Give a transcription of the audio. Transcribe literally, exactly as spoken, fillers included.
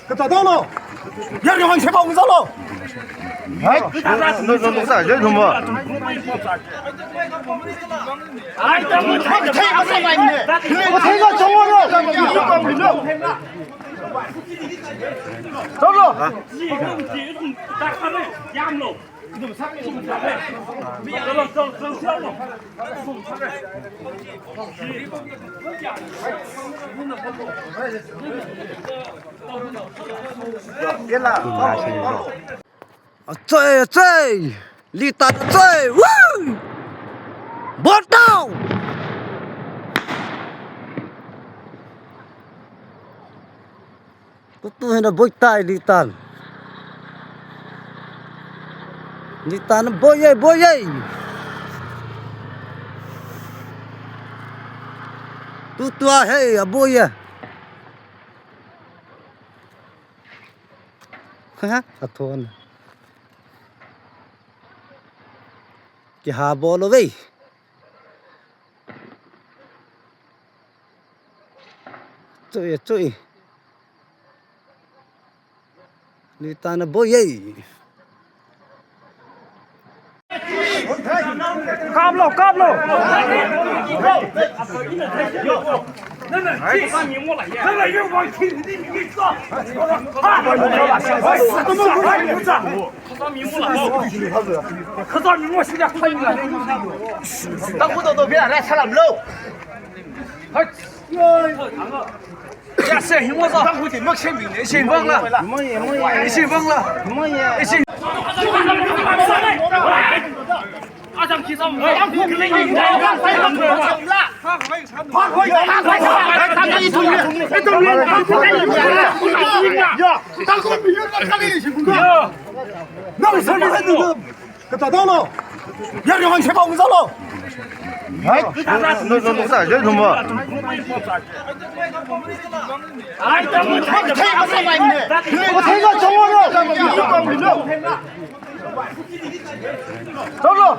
Ka ta dau lo. Yar yong se ba ung za lo. Hai. No, no, no, sa, je thum ba. Ai, ta mo thei ma sa mai ne. Mo thei lo chong lo. Chong lo. Achoi, achoi! Litan achoi! Woo! Botao! Tutu hin aboi tai Litan. Litan aboi e, boi e. Tutu a hei, aboi e. Ha, athon. Kiha bol uve. Chui, chui. Litan aboi e. Kap lo, kap lo. Ka ta dau lo. Yar yong se ba ung za lo. Hai. No, no, no, sa, je thum ba. Ai, ta mo thei ma sa mai ne. Mo thei lo chong lo. Chong lo.